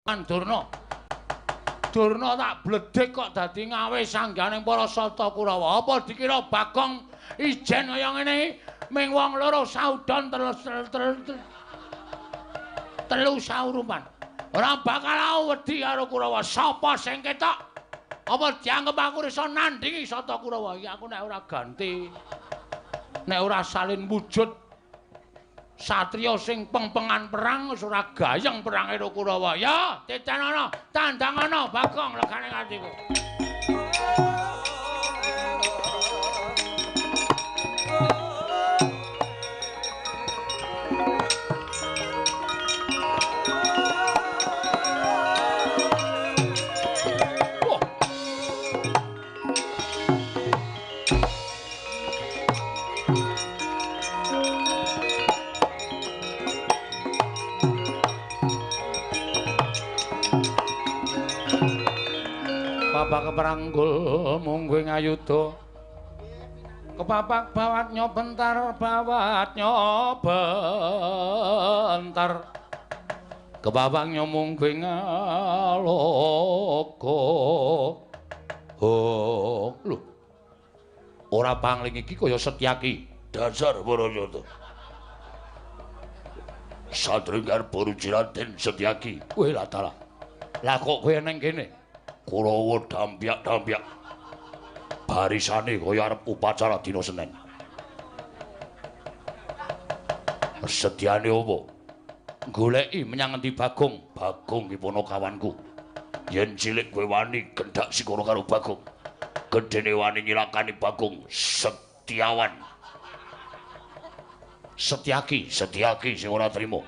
Durna. Durna tak bledhek kok dadi ngawe sangganing para Sata Kurawa. Apa dikira Bagong ijen kaya ngene ming wong loro saudon telu saurupan. Ora bakal aku wedi karo Kurawa. Sapa sing ketok? Apa dianggep aku iso nandhingi Sata Kurawa? Iki aku nek ora ganti, nek ora salin wujud satriya sing pengpengan perang wis ora gayeng perange karo Kurawa. Ya, titenono, tandangana Bagong legane atiku. Bapak keperanggul mungguing ayuda. Kepapak bawat nyobentar, bawat nyobentar. Kepapak nyomungguing aloka. Oh, lho. Ora pangling iki kaya Setyaki. Dasar Barayata. Sadringgar Boruji Raden Setyaki. Kowe lah dalah. Lah kok kowe nang kene? Kurawa dampyak-dampyak barisane kaya arep upacara dina Senin. Setyane opo? Goleki menyang ngendi Bagong? Bagong ki ponokawanku. Yen cilik kowe wani gendhak sikara karo Bagong. Gedene wani nyilakani Bagong Setiawan. Setyaki, Setyaki sing ora trima.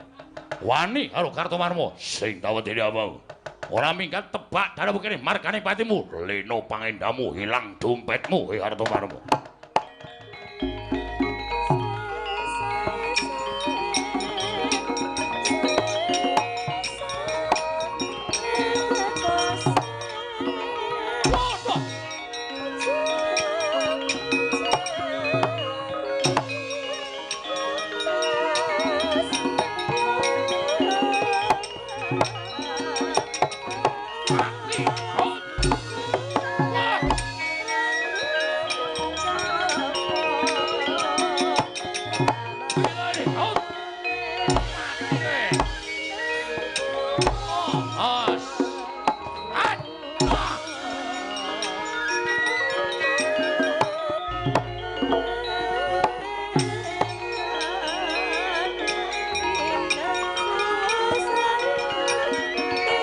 Wani karo Kartomarma sing tawedene awakmu. Ora minggat tebak darahmu kene margane patimu. Leno pangendamu hilang dompetmu he Kartomarma.